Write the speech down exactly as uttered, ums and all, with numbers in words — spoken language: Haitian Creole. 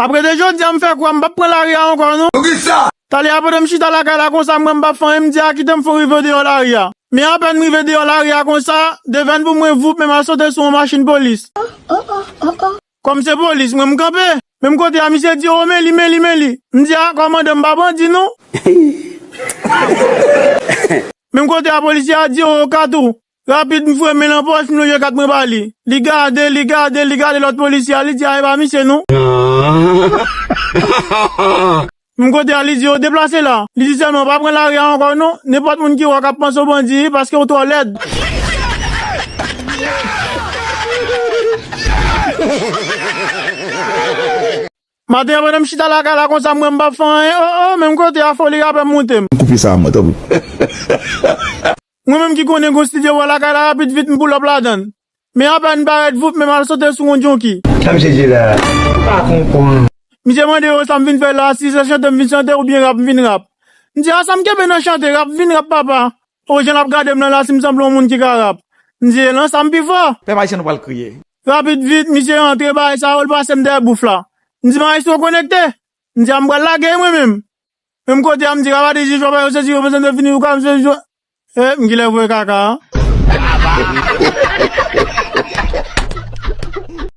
Apre de jodi a, m fè kwa, m p ap pran lari a ankò, non. Talè a, pandan m chita lakay la konsa, m wè m p ap fè anyen, m di a kite m fon rive deyò lari a. Men apèn m rive deyò lari a konsa, de vèn pou mwen, voup, men m al sote sou yon machin polis. Kòm se polis, mwen m kanpe. Menm kote a, misye di, o, men li, men li, men li. M di, a, kòmandan, m pa bandi, non. Menm kote a, polisye a di, o, kat ou. Rapid, m foure men l nan pòch, m lonje kat mwen ba li. Li gade, li gade, li gade lòt polisye a, li di, a, e pa misye, non. Menm kote a, li di, o, deplase la. Li di sèlman, pa pran lari a ankò, non. Nenpòt moun ki wè w k ap panse w bandi, paske w twò lèd. Maten an, pandan m chita lakay la konsa, m wè m p ap fè anyen. O, o, menm kote a, foli rapè moute m. Koupe sa a mwen, tanpri. Mwen menm ki konnen gon estidyo bò lakay la, rapid vit, m pull up ladan l. Men apèn m parèt, voup, men m al sote sou yon junkie. Sa misye di la, ou pa konprann. Misye mande yo sa m vin fè la, si se chante m vin chante oubyen rap m vin rap. M di, a sa m kenbe nan chante, rap m vin rap, papa. O, jan l ap gade m nan la, si m sanble yon moun ki ka rap. M di, e lan sa m pi fò. Pèp ayisyen, nou pral kriye. Rapid vit, misye rantre, bagay sa yo, l pase m dèyè bouf la. M di, maestro konekte. M di, a m pral lage mwen menm. Menm kote a, m di, rapatri, jij, papa, yo sezi, yo bezwen defini, ou ka, m sezi, e, m genlè voye kaka a.